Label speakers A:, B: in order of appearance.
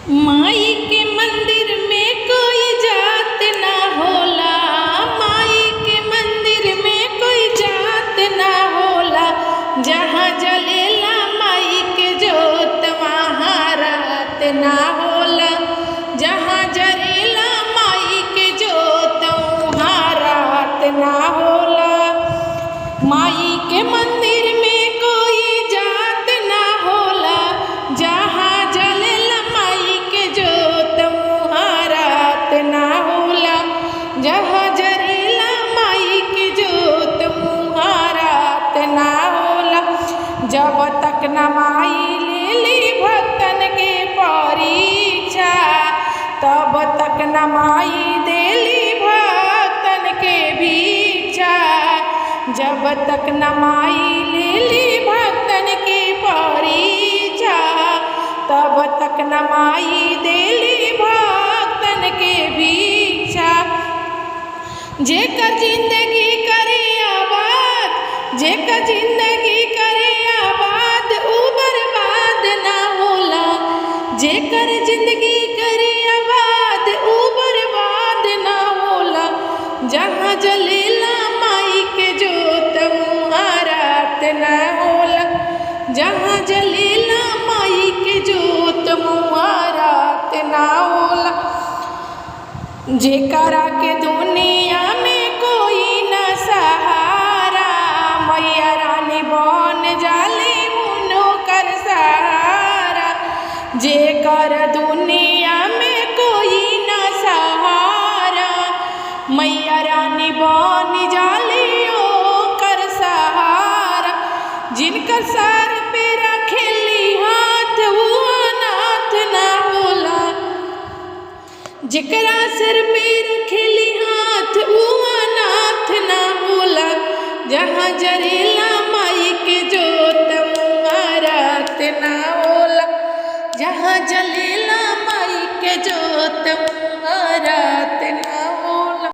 A: माई के मंदिर में कोई जात ना होला, माई के मंदिर में कोई जात ना होला। जहाँ जलेला माई के जोत वहाँ रात ना होला, जहाँ जलेला माई के जोत वहाँ रात ना होला। माई के मंदिर में कोई जात ना होला, जहाँ जलेला माई के जोत वहाँ रात ना होला, जहाँ जलेला माई के जोत वहाँ रात ना होला। जब तक न माई लेली भक्तन के परीक्षा, तब तक न माई देली भक्तन के भिक्षा। जब तक न माई लेली भक्तन के परीक्षा, तब तक न माई देली भक्तन के भिक्षा। जेकर जिंदगी करे आबाद, जेकर जिंदगी करे आबाद ऊ बर्बाद ना होला। जेकर जिंदगी करे आबाद ऊ बर्बाद ना होला। जहाँ जलेला माई के जोत वहाँ रात ना होला, जहाँ जलेला माई के जोत वहाँ रात ना होला। जेकरा के दुनिया में कोई न सहारा, मैया रानी बन जाली उनो कर सहारा। जेकर दुनिया में कोई न सहारा, मैया रानी बन जाली ओ कर सहारा। जिनकर सर पे रखेली हाथ ऊ अनाथ ना होला, जेकरा सर पे रखेली हाथ ऊ अनाथ ना होला। जहाँ जरेला माई के जोत वहाँ रात ना होला, जहाँ जलेला माई के जोत वहाँ रात ना होला।